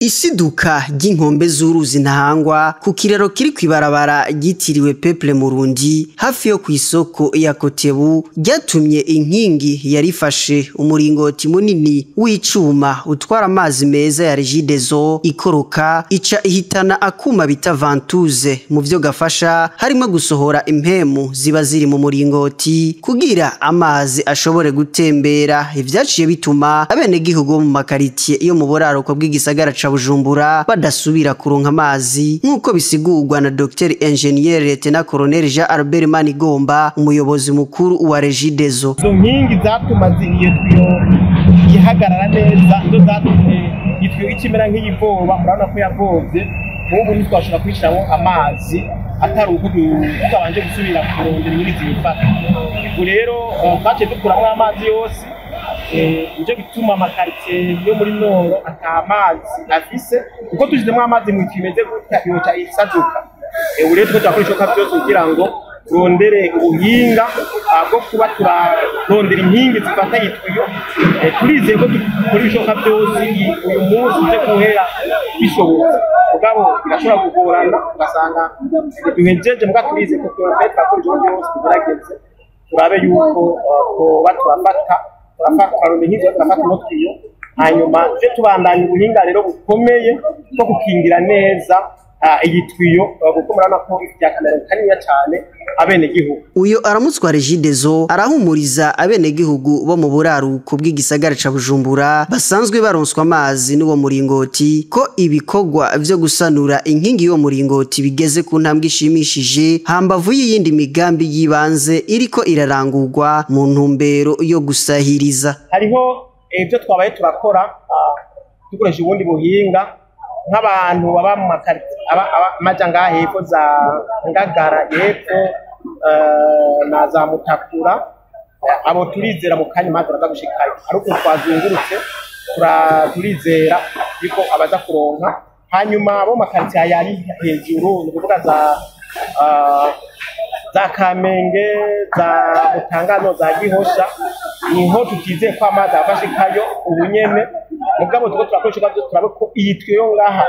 Isiduka ry'inkombe z'uruzi Ntahangwa ku kiraro kiri kw'ibarabara ryitiriwe Peuple Murundi hafi yo kw'isoko ya Kotebu ryatumye inkingi yarifashe umuringoti munini w'icuma utwara amazi meza ya Regideso ikoroka ica ihitana akuma bita ventouse. Mu vyo gafasha harimwo gusohora impemu ziba ziri mu muringoti kugira amazi ashobore gutembera. Ivyaciye bituma abenegihugu bo mu makaritiye yo mu buraruko bw'igisagara ca Bujumbura badasubira kuronka amazi, nk'uko bisigurwa na Dr Ingenieur Lieutenant Colonel Jean Albert Manigomba, umuyobozi mukuru wa Regideso. Izo nkingi zatuma iyo tiyo ihagarara neza, nizo zatumye itiyo ikimera nk'iyivoba. Murabona ko yavovye. Ubu ntitwashobora kuyishiramwo amazi atari uko tutabanje gusubira kurondera ingene zibifata. Ubu rero twaciye dukuramwo amazi yose. Nico gituma amakaritiye yo muri nord ata mazi afise, kuko tushizemwo amazi mu itiyo imeze gutya yoca isaduka. Ubu rero turiko turakora ibishoboka vyose kugira ngo turondere ubuhinga bwo kuba turarondera inkingi zifata itiyo. Turizeye ko dukora ibishoboka vyose uyu munsi uze guhera bishobotse, mugabo birashobora kugorana ugasanga ntiduhejeje, muga turizeye ko turakora ibishoboka vyose, tugerageze turabe yuko twoba turafata turarondera inkingi, turafata ino tiyo, hanyuma tuje tubandanya ubuhinga rero bukomeye bwo gukingira neza iyi tiyo, kuko murabona ko ifitiye akamaro kaniniya cane abenegihugu. Uyo aramutswa Regideso arahumuriza abenegihugu bo mu buraruko bw'igisagara ca Bujumbura basanzwe baronswa amazi n'uwo muringoti ko ibikorwa vyo gusanura inkingi y'uwo muringoti bigeze ku ntambwe ishimishije, hambavu y'iyindi migambi y'ibanze iriko irarangurwa mu ntumbero yo gusahiriza. Hariho ivyo twabaye turakora dukoresha ubundi buhinga, nk'abantu baba mu makaritiye amaja ngaha hepfo za Ngagara hepfo na za Mutakura, abo turizera mu kanya amazi araza gushikayo, ariko twazungurutse turizera yuko abaza kuronka. Hanyuma abo makaritiye yari hejuru, ni ukuvuga za Kamenge, za Mutangano, za Gihosha, niho tutizeye ko amazi afashikayo ubu nyene, mugabo turiko turakora ibishoboka vyose turabe ko iyi tiyo ngaha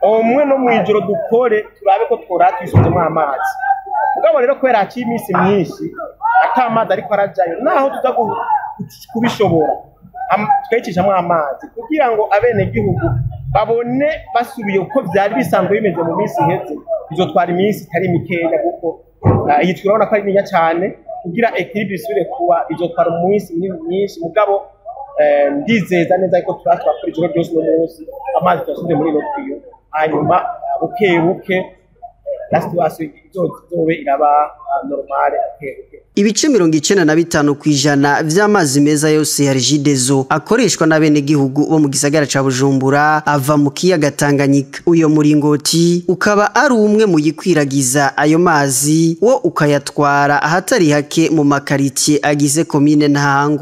umwe no mwijoro dukore turabe ko twora tuyisubizemwo amazi. Mugabo rero kubera haciye iminsi myinshi ata mazi ariko arajayo, naho tuza kubishobora tukayicishamwo amazi kugira ngo abenegihugu babone basubiye uko vyari bisanzwe bimeze mu minsi iheze, bizotwara iminsi itari mikeya, kuko iyi tiyo urabona ko ari niniya cane. Kugira équilibre isubire kuba bizotwara umunsi myinshi, mugabo ndizeza neza ko turakora ijoro ryose no munsi amazi tuyasubize muri ino tiyo, hanyuma buke buke la situation izobe iraba normale buke buke. Ibice 95% vy'amazi meza yose ya Regideso akoreshwa n'abenegihugu bo mu gisagara ca Bujumbura ava mu kiyaga Tanganyika. Uyo muringoti ukaba ari umwe mu yikwiragiza ayo mazi, wo ukayatwara ahatari hake mu makaritiye agize komine Ntahangwa.